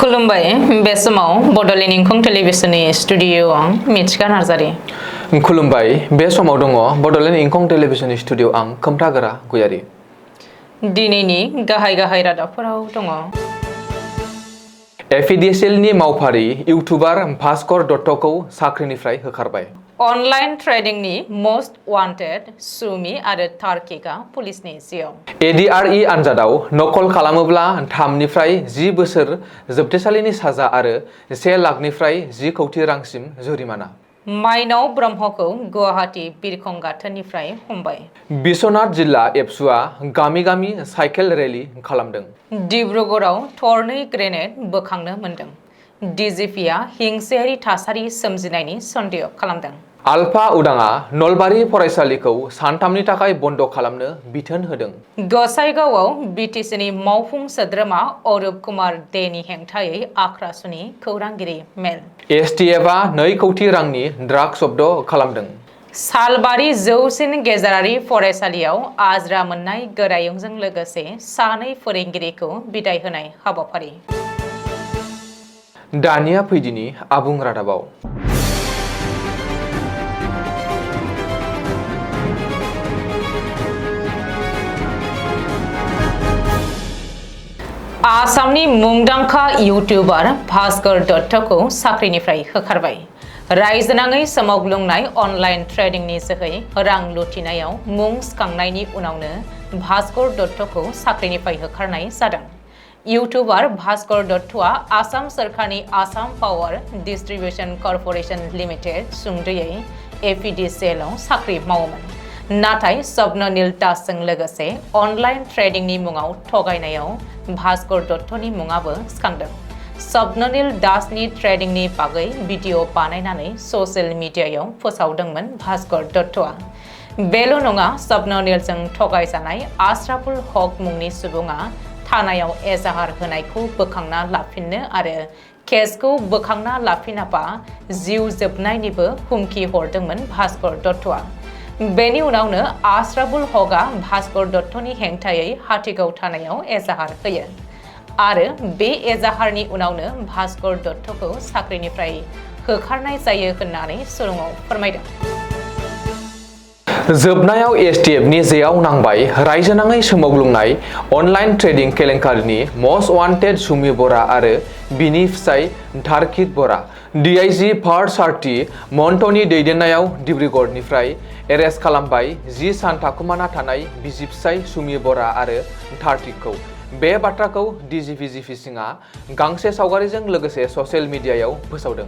खुलुमबाय बे समाव बड'लेण्ड इंखं टेलिभिजननि स्टुडिअ आं मिथिका नार्जारि। खुलुमबाय बे समाव दङ बड'लेण्ड इंखं टेलिभिजननि स्टुडिअ आं खोमथागोरा गयारि। दिनैनि गाहाय रादाबफोराव दङ। एफिडिसिएलनि मावफारि इउटुबार भास्कर दत्तखौ साख्रिनिफ्राय होखारबाय। अनलाइन ट्रेडिंनि मोस्ट वान्टेड सुमि आरो तार्किकआ पुलिसनि जिआव। एडिआरइ आनजादाव नकल खालामोब्ला 3 निफ्राय 10 बोसोर जोबथेसालिनि साजा आरो 1 लाखनिफ्राय 10 कौटि रांसिम जुरिमाना। माइनाव ब्रह्मखौ गुवाहाटी बिरखं गाथोननिफ्राय हमबाय। बिश्वनाथ जिल्ला एबसुआ गामि गामि साइकेल रेली खालामदों। डिब्रुगड़आव थरनै ग्रेनेड बोखांनो मोन्दों। डिजिपिआ हिंसायारि थासारि सोमजिनायनि सन्देह खालामदों। आलफा उदाङा नलबारि फरायसालिखौ सानथामनि थाखाय बन्द खालामनो बिथोन होदों। गसाइगावआव बिटिसिनि मावफुं सोद्रोमा अरूप कुमार देनि हेंथायै आख्रासुनि खौरांगिरि मेल। एसटिएफआ 2 कौटि रांनि ड्राग्स जब्द खालामदों। सालबारि जौसिन गेजेरारि फरायसालियाव आज्रा मोननाय गोरायुंजों लोगोसे 2 फोरोंगिरिखौ बिदाय होनाय हाबाफारि। दानिया फैदिनि आबुं रादाबाव। आसामनि मुंदांखा इउटुबार भास्कर दत्तखौ साख्रिनिफ्राय होखारबाय। रायजोनाङै सोमावग्लुंनाय अनलाइन ट्रेडिंनि जोहै रां लुथिनायाव मुं सिखांनायनि उनावनो भास्कर दत्तखौ साख्रिनिफ्राय होखारनाय जादों। इउटुबार भास्कर दत्तआ आसाम सोरखारनि आसाम पावार डिस्ट्रिबिउशन कर्परेशन लिमिटेड सुंदयै एफिडिसिएलआव साख्रि मावोमोन। नाथाय स्वप्ननील दासजों लोगोसे अनलाइन ट्रेडिंनि मुङाव थगायनायाव भास्कर दत्तनि मुङाबो सिखांदों। स्वप्ननील दासनि ट्रेडिंनि बागै भिडिअ बानायनानै ससियेल मिडियायाव फोसावदोंमोन भास्कर दत्तआ। बेल' नङा, स्वप्ननीलजों थगायजानाय आशराफुल हक मुंनि सुबुङा थानायाव एजाहार होनायखौ बोखांना लाफिननो आरो केसखौ बोखांना लाफिनाबा जिउ जोबनायनिबो हुमखि हरदोंमोन भास्कर दत्तआ। बेनि उनावनो आशराफुल हकआ भास्कर दत्तनि हेंथायै हाथिगाव थानायाव एजाहार होयो आरो बे एजाहारनि उनावनो भास्कर दत्तखौ साख्रिनिफ्राय होखारनाय जायो होननानै सुलुङाव फोरमायदों। जोबनायाव एसटिएफनि जेआव नांबाय रायजोनाङै सोमावग्लुंनाय online trading केलेंकारिनि must wanted Sumi बरा आरो बिनि फिसाय तार्किक बरा। डिआइजि पार्थसारथि महन्तनि दैदेननायाव डिब्रुगड़निफ्राय एरेस्ट खालामबाय 10 सान थाखुमाना थानाय बिसि फिसाय सुमि बरा आरो तार्किकखौ। बे बाथ्राखौ डिजिपि सिंआ गांसे सावगारिजों लोगोसे ससियेल मिडियायाव फोसावदों।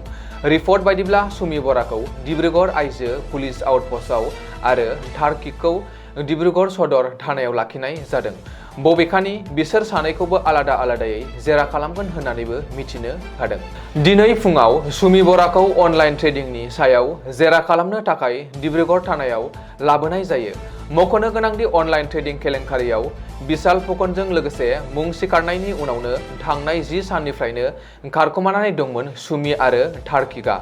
रिपर्ट बायदिब्ला सुमि बराखौ डिब्रुगड़ आइजो पुलिस आउटपस्टआव आरो तार्किकखौ डिब्रुगड़ सदर थानायाव लाखिनाय जादों। बबेखानि बिसोर सानैखौबो आलादा आलादायै जेरा खालामगोन होननानैबो मिथिनो हादों। दिनै फुङाव सुमि बराखौ अनलाइन ट्रेडिंनि सायाव जेरा खालामनो थाखाय डिब्रुगड़ थानायाव लाबोनाय जायो। मख'नो गोनांदि अनलाइन ट्रेडिं केलेंकारियाव बिशाल फुकनजों लोगोसे मुं सिखारनायनि उनावनो थांनाय 10 साननिफ्रायनो खारखोमानानै दंमोन सुमि आरो तार्किकआ।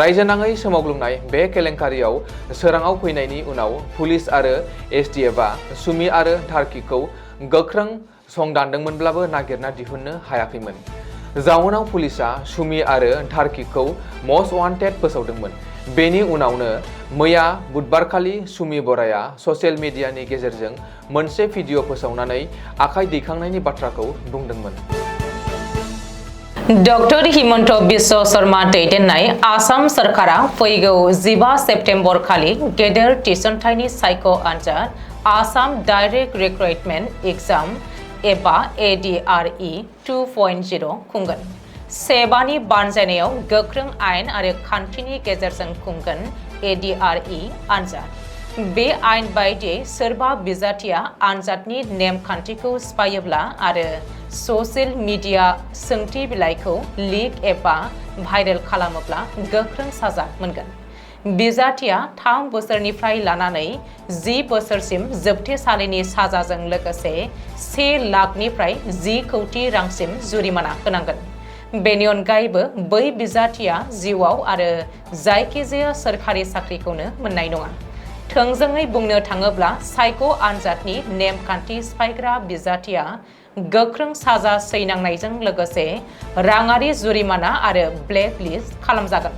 रायजोनाङै सोमावग्लुंनाय बे केलेंकारियाव सोराङाव फैनायनि उनाव पुलिस आरो एसटिएफआ सुमि आरो तार्किकखौ गोख्रों संदानदोंमोनब्लाबो नागिरना दिहुननो हायाखैमोन। जाउनाव पुलिसआ सुमि आरो तार्किकखौ मस्ट वान्टेड फोसावदोंमोन। बेनि उनावनो मैया बुधबारखालि सुमि बराया ससियेल मिडियानि गेजेरजों मोनसे भिडिअ फोसावनानै आखाइ दैखांनायनि बाथ्राखौ बुंदोंमोन। डक्टर हिमन्त बिश्व शर्मा दैदेननाय आसाम सोरखारा फैगौ 15 सेप्तेम्बर खालि गेदेर थिसनथाइनि सायख' आनजाद आसाम डाइरेक्ट रिक्रुटमेन्ट एग्जाम एबा एडिआरइ 2.0 खुंगोन। सेबानि बानजायनायाव गोख्रों आयेन आरो खान्थिनि गेजेरजों खुंगोन एडिआरइ आनजाद। बे आयेन बायदियै सोरबा बिजाथिया आनजादनि नेमखान्थिखौ सिफायोब्ला आरो ससियेल मिडिया सोंथि बिलाइखौ लिक एबा भाइरेल खालामोब्ला गोख्रों साजा मोनगोन। बिजाथिया 3 बोसोरनिफ्राय लानानै 10 बोसोरसिम जोबथेसालिनि साजाजों लोगोसे 1 लाखनिफ्राय 10 कौटि रांसिम जुरिमाना होनांगोन। बेनि अनगायैबो बै बिजाथिया जिउआव आरो जायखिजाया सोरखारि साख्रिखौनो मोननाय नङा। थोंजोङै बुंनो थाङोब्ला सायख' आनजादनि नेमखान्थि सिफायग्रा बिजाथिया गोख्रों साजा सैनांनायजों लोगोसे राङारि जुरिमाना आरो ब्लेकलिस्ट खालामजागोन।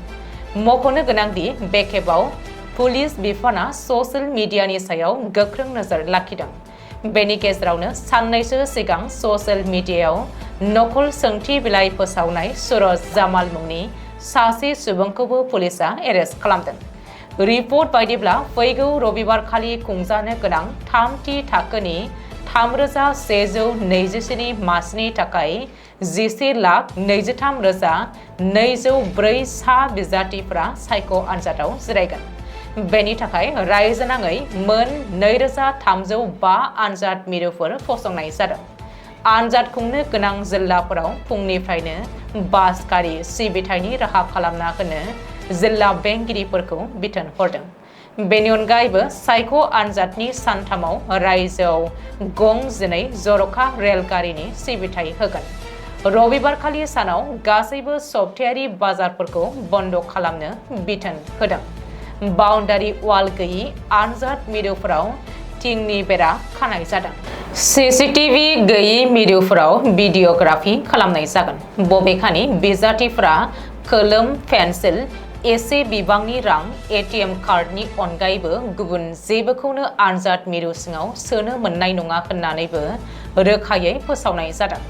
मख'नो गोनांदि बे खेबाव पुलिस बिफाना ससियेल मिडियानि सायाव गोख्रों नोजोर लाखिदों। बेनि गेजेरावनो साननैसो सिगां ससियेल मिडियायाव नकल सोंथि बिलाइ फोसावनाय सुरज जामाल मुंनि सासे सुबुंखौबो पुलिसआ एरेस्ट खालामदों। रिपर्ट बायदिब्ला फैगौ रबिबारखालि खुंजानो गोनां थामथि थाखोनि 3,127 मासिनि थाखाय 11,23,204 सा बिजाथिफोरा सायख' आनजादाव जिरायगोन। बेनि थाखाय रायजोनाङै मोन 2,305 आनजाद मिरुफोर फसंनाय जादों। आनजाद खुंनो गोनां जिल्लाफोराव फुंनिफ्रायनो बास गारि सिबिथायनि राहा खालामना होनो जिल्ला बेंगिरिफोरखौ बिथोन हरदों। बेनि अनगायैबो सायख' आनजादनि सानथामाव रायजोआव गं 12 जर'खा रेलगारिनि सिबिथाय होगोन। रबिबारखालि सानाव गासैबो सप्तायारि बाजारफोरखौ बन्द खालामनो बिथोन होदों। बाउन्डारि वाल गैयि आनजाद मिरुफोराव थिंनि बेरा खानाय जादों। सीसीटीवी गैयि मिरुफोराव भिडिअग्राफि खालामनाय जागोन। बबेखानि बिजाथिफोरा कलम, पेन्सिल, एसे बिबांनि रां, एटीएम कार्डनि अनगायैबो गुबुन जेबोखौनो आनजाद मिरु सिङाव सोनो मोननाय नङा होननानैबो रोखायै फोसावनाय जादों।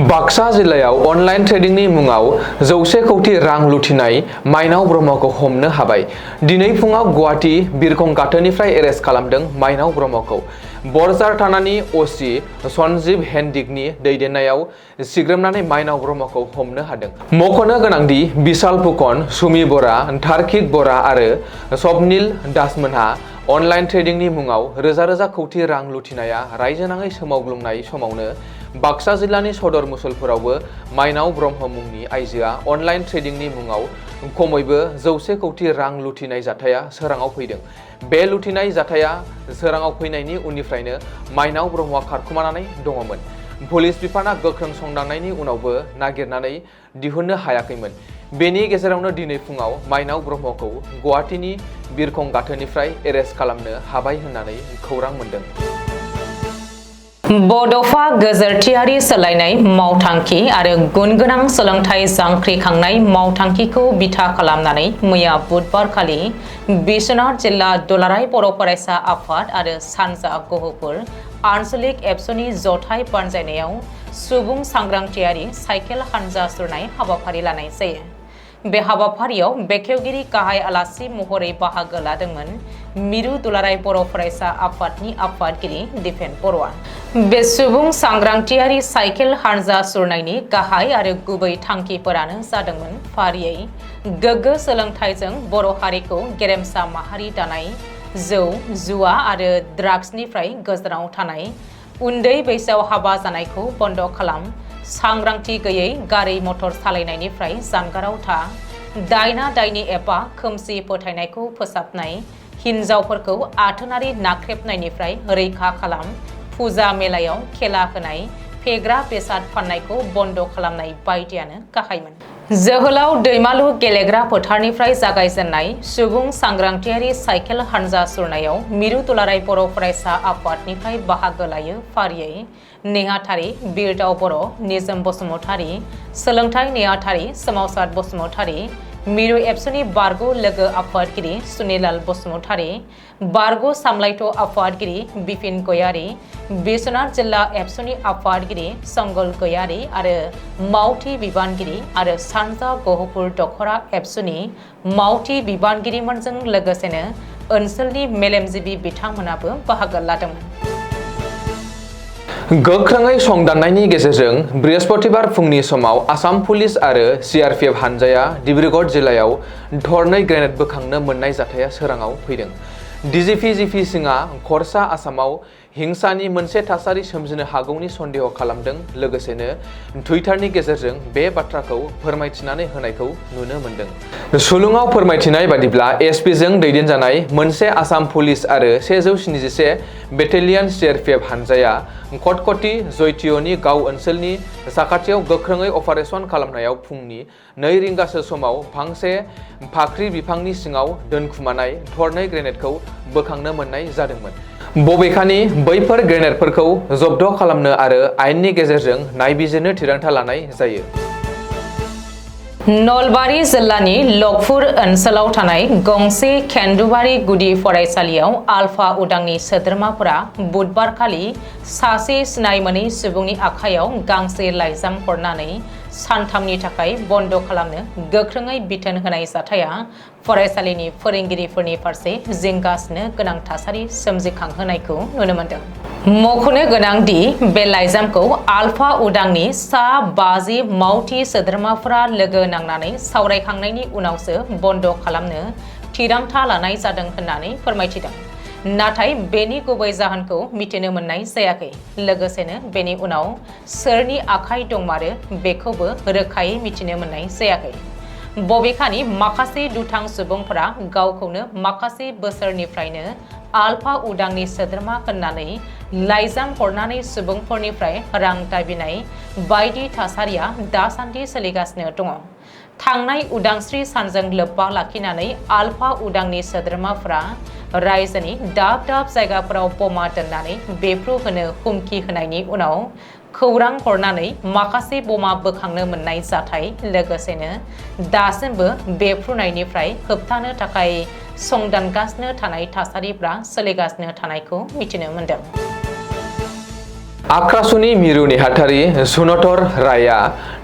बाक्सा जिल्लायाव अनलाइन ट्रेडिंनि मुङाव 100 कौटि रां लुथिनाय माइनाव ब्रह्मखौ हमनो हाबाय। दिनै फुङाव गुवाहाटी बिरखं गाथोननिफ्राय एरेस्ट खालामदों माइनाव ब्रह्मखौ। बरजार थानानि असि सन्जीब हेन्डिकनि दैदेननायाव सिग्रोमनानै माइनाव ब्रह्मखौ हमनो हादों। मख'नो गोनांदि बिशाल फुकन, सुमि बरा, थार्किक बरा आरो स्वप्निल दासमोनहा अनलाइन ट्रेडिंनि मुङाव रोजा रोजा कौटि रां लुथिनाया रायजोनाङै सोमावग्लुंनाय समावनो बाक्सा जिल्लानि सदर मुसलपुरावबो माइनाव ब्रह्म मुंनि आइजोआ अनलाइन ट्रेडिंनि मुङाव खमैबो 100 कौटि रां लुथिनाय जाथाया सोराङाव फैदों। बे लुथिनाय जाथाया सोराङाव फैनायनि उननिफ्रायनो माइनाव ब्रह्मआ खारखुमानानै दङमोन। पुलिस बिफाना गोख्रों संदांनायनि उनावबो नागिरनानै दिहुननो हायाखैमोन। बेनि गेजेरावनो दिनै फुङाव माइनाव ब्रह्मखौ गुवाहाटीनि बिरखं गाथोननिफ्राय एरेस्ट खालामनो हाबाय होननानै खौरां मोन्दों। बड'फा गोजोरथियारि सोलायनाय मावथांखि आरो गुनगोनां सोलोंथाइ जांख्रिखांनाय मावथांखिखौ बिथा खालामनानै मैया बुधबारखालि बिश्वनाथ जिल्ला दुलाराय बर' फरायसा आफाद आरो सानजा गहपुर आन्सलिक एबसुनि जथाइ बानजायनायाव सुबुं सांग्रांथियारि साइकेल हानजा सुरनाय हाबाफारि लानाय जायो। बे हाबाफारियाव बेखेवगिरि गाहाय आलासि महरै बाहागो लादोंमोन मिरु दुलाराय बर' फरायसा आफादनि आफादगिरि दिपेन बर'आ। बे सुबुं सांग्रांथियारि साइकेल हानजा सुरनायनि गाहाय आरो गुबै थांखिफोरानो जादोंमोन फारियै गोग्गो सोलोंथाइजों बर' हारिखौ गेरेमसा माहारि दानाय, जौ, जुवा आरो ड्राग्सनिफ्राय गोजानाव थानाय, उन्दै बैसोआव हाबा जानायखौ बन्द खालाम, सांग्रांथि गैयै गारि मटर सालायनायनिफ्राय जानगाराव था, दायना दायनि एबा खोमसि फोथायनायखौ फोसाबनाय, हिन्जावफोरखौ आथोनारि नाख्रेबनायनिफ्राय रैखा खालाम, फुजा मेलायाव खेला होनाय, फेग्रा बेसाद फाननायखौ बन्द खालामनाय बायदियानो गाहायमोन। जोहोलाव दैमालु गेलेग्रा फोथारनिफ्राय जागायजेननाय सुबुं सांग्रांथियारि साइकेल हानजा सुरनायाव मिरु दुलाराय बर' फरायसा आफादनिफ्राय बाहागो लायो फारियै नेहाथारि बिरदाव बर', निजोम बसुमतारी, सोलोंथाइ नेहाथारि सोमावसार बसुमतारी, मिरु एबसुनि बारग' लोगो आफादगिरि सुनिलाल बसुमतारी, बारग' सामलायथ' आफादगिरि बिपिन गयारी, बिश्वनाथ जिल्ला एबसुनि आफादगिरि संगल गयारी आरो मावथि बिबानगिरि आरो सानजा गहपुर दखरा एबसुनि मावथि बिबानगिरिमोनजों लोगोसेनो ओनसोलनि मेलेमजिबि बिथांमोनाबो बाहागो लादोंमोन। गोख्रोङै संदाननायनि गेजेरजों बृहस्पतिबार फुंनि समाव आसाम पुलिस आरो सीआरपीएफ हानजाया डिब्रुगढ़ जिल्लायाव थरनै ग्रेनेड बोखांनो मोननाय जाथाया सोराङाव फैदों। डीजीपी सिंहआ खरसा आसामाव हिंसानि मोनसे थासारि सोमजिनो हागौनि सन्देह खालामदों। लोगोसेनो टुइटारनि गेजेरजों बे बाथ्राखौ फोरमायथिनानै होनायखौ नुनो मोन्दों। सुलुङाव फोरमायथिनाय बादिब्ला एसपीजों दैदेनजानाय मोनसे आसाम पुलिस आरो 171 बेटेलियन सीआरपीएफ हानजाया कटकटी जयन्तीयनि गाव ओनसोलनि साखाथियाव गोख्रोङै अपारेसन खालामनायाव फुंनि 2 रिंगासो समाव फांसे फाख्रि बिफांनि सिङाव दोनखुमानाय थरनै ग्रेनेडखौ बोखांनो मोननाय जादोंमोन। बबेखानि बैफोर ग्रेनेडफोरखौ जब्द खालामनो आरो आयेननि गेजेरजों नायबिजिरनो थिरांथा लानाय जायो। नलबारि जिल्लानि लखपुर ओनसोलाव थानाय गंसे केन्दुबारि गुदि फरायसालियाव आलफा उदांनि सोद्रोमाफोरा बुधबारखालि सासे सिनाय मोनै सुबुंनि आखायाव गांसे लाइजाम हरनानै सानथामनि थाखाय बन्द खालामनो गोख्रोङै बिथोन होनाय जाथाया फरायसालिनि फोरोंगिरिफोरनि फारसे जिंगासिनो गोनां थासारि सोमजिखांहोनायखौ नुनो मोनदों। मख'नो गोनां दि बे लाइजामखौ आलफा उदांनि सा 50 मावथि सोद्रोमाफोरा लोगो नांनानै सावरायखांनायनि उनावसो बन्द खालामनो थिरांथा लानाय जादों होननानै फोरमायथिदों। नाथाय बेनि गुबै जाहोनखौ मिथिनो मोननाय जायाखै। लोगोसेनो बेनि उनाव सोरनि आखाइ दंमारो बेखौबो रोखायै मिथिनो मोननाय जायाखै। बबेखानि माखासे दुथां सुबुंफोरा गावखौनो माखासे बोसोरनिफ्रायनो आलफा उदांनि सोद्रोमा होननानै लाइजाम हरनानै सुबुंफोरनिफ्राय रां दाबिनाय बायदि थासारिया दासान्दि सोलिगासिनो दङ। थांनाय उदांस्रि सानजों लोब्बा लाखिनानै आलफा उदांनि सोद्रोमाफोरा रायजोनि दाब दाब जायगाफोराव बमा दोननानै बेफ्रुहोनो हुमखि होनायनि उनाव खौरां हरनानै माखासे बमा बोखांनो मोननाय जाथाय लोगोसेनो दासिमबो बेफ्रुनायनिफ्राय होबथानो थाखाय संदानगासिनो थानाय थासारिफ्रा सोलिगासिनो थानायखौ मिथिनो मोनदों। आक्रासुनि मिरु नेहाथारि सुनतर रायआ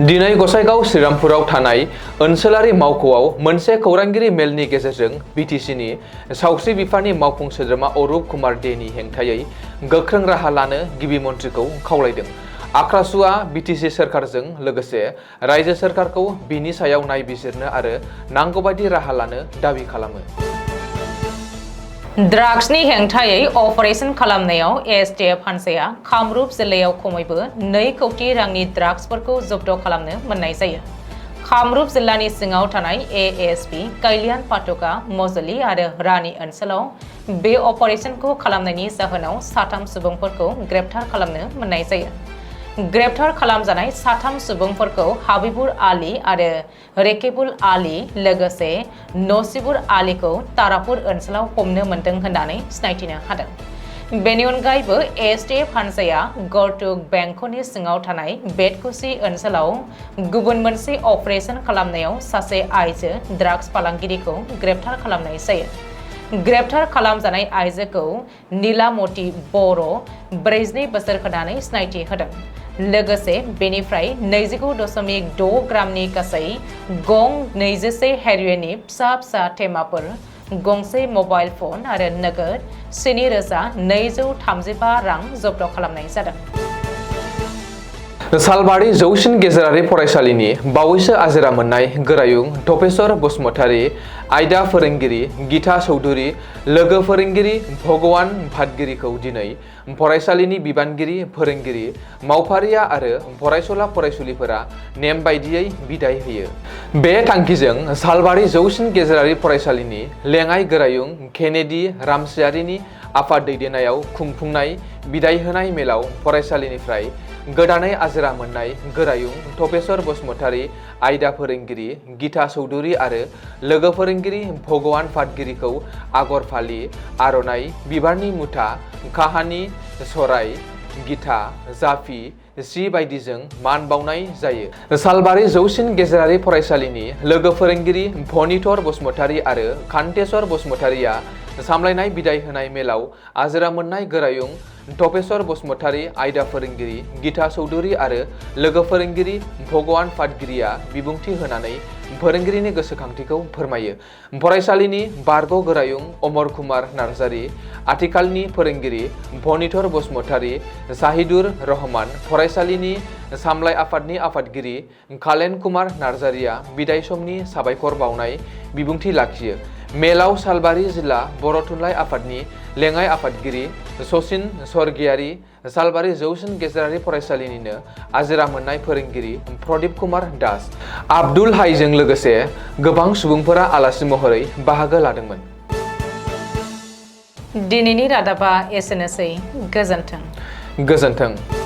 दिनै गसाइगाव श्रीरामपुराव थानाय ओनसोलारि मावख'आव मोनसे खौरांगिरि मेलनि गेजेरजों बिटिसिनि सावस्रि बिफाननि मावफुं सोद्रोमा अरुप कुमार देनि हेंथायै गोख्रों राहा लानो गिबि मन्थ्रिखौ खावलायदों। आक्रासुआ बिटिसि सोरखारजों लोगोसे रायजो सोरखारखौ बिनि सायाव नायबिजिरनो आरो नांगौबादि राहा लानो दाबि खालामो। ड्राग्सनि हेंथायै अपारेशन खालामनायाव एसटिएफ हानजाया कामरुप जिल्लायाव खमैबो 2 कौटि रांनि ड्राग्सफोरखौ जब्द खालामनो मोननाय जायो। कामरुप जिल्लानि सिङाव थानाय एएसपि कल्याण पाठकआ मजली आरो रानी ओनसोलाव बे अपारेशनखौ खालामनायनि जाहोनाव 3 सुबुंफोरखौ ग्रेप्तार खालामनो मोननाय जायो। ग्रेप्तार खालामजानाय 3 सुबुंफोरखौ हाबिबुर आली आरो रेकेबुल आली लोगोसे नसिबुर आलीखौ तारापुर ओनसोलाव हमनो मोन्दों होननानै सिनायथिनो हादों। बेनि अनगायैबो एसटिएफ हानजाया गरटुक बेंखनि सिङाव थानाय बेतकुसि ओनसोलाव गुबुन मोनसे अपारेशन खालामनायाव सासे आइजो ड्राग्स फालांगिरिखौ ग्रेप्तार खालामनाय जायो। ग्रेप्तार खालामजानाय आइजोखौ नीलामती बर' 42 बोसोर होनानै सिनायथि होदों। लोगोसे बेनिफ्राय 29.6 ग्रामनि गासै गं 21 हेर'इननि फिसा फिसा थेमाफोर, गंसे मबाइल फन आरो नोगोद 7,235 रां जब्द खालामनाय जादों। सालबारि जौसिन गेजेरारि फरायसालिनि बावैसो आजिरा मोननाय गोरायुं तपेश्वर बसुमतारी, आयदा फोरोंगिरि गीता चौधुरी, लोगो फोरोंगिरि भगवान भाटगिरिखौ दिनै फरायसालिनि बिबानगिरि, फोरोंगिरि, मावफारिया आरो फरायसुला फरायसुलिफोरा नेम बायदियै बिदाय होयो। बे थांखिजों सालबारि जौसिन गेजेरारि फरायसालिनि लेङाइ गोरायुं केनेडी रामसियारिनि आफाद दैदेननायाव खुंफुंनाय बिदाय होनाय मेलाव फरायसालिनिफ्राय गोदानै आजिरा मोननाय गोरायुं तपेश्वर बसुमतारी, आयदा फोरोंगिरि गीता चौधुरी आरो लोगो फोरोंगिरि भगवान भाटगिरिखौ आगर फालि, आर'नाइ, बिबारनि मुथा, काहानि, सराय, गीता, जाफि, सि बायदिजों मान बावनाय जायो। सालबारि जौसिन गेजेरारि फरायसालिनि लोगो फोरोंगिरि भनिधर बसुमतारी आरो कान्तेश्वर बसुमतारीया सामलायनाय बिदाय होनाय मेलाव आजिरा मोननाय गोरायुं तपेश्वर बसुमतारी, आयदा फोरोंगिरि गीता चौधुरी आरो लोगो फोरोंगिरि भगवान भाटगिरिया बिबुंथि होनानै फोरोंगिरिनि गोसोखांथिखौ फोरमायो। फरायसालिनि बारग' गोरायुं अमर कुमार नार्जारी, आथिखालनि फोरोंगिरि भनिधर बसुमतारी, साहिदुर रहमान, फरायसालिनि सामलाय आफादनि आफादगिरि खालेन कुमार नार्जारीया बिदाय समनि साबायखर बावनाय बिबुंथि लाखियो। मेलाव सालबारि जिल्ला बर' थुनलाइ आफादनि लेङाइ आफादगिरि सचिन स्वर्गियारी, सालबारि जौसिन गेजेरारि फरायसालिनिनो आजिरा मोननाय फोरोंगिरि प्रदीप कुमार दास, आब्दुल हाइजों लोगोसे गोबां सुबुंफोरा आलासि महरै बाहागो लादोंमोन। दिनैनि रादाबा एसेनोसै। गोजोन्थों। गोजोन्थों।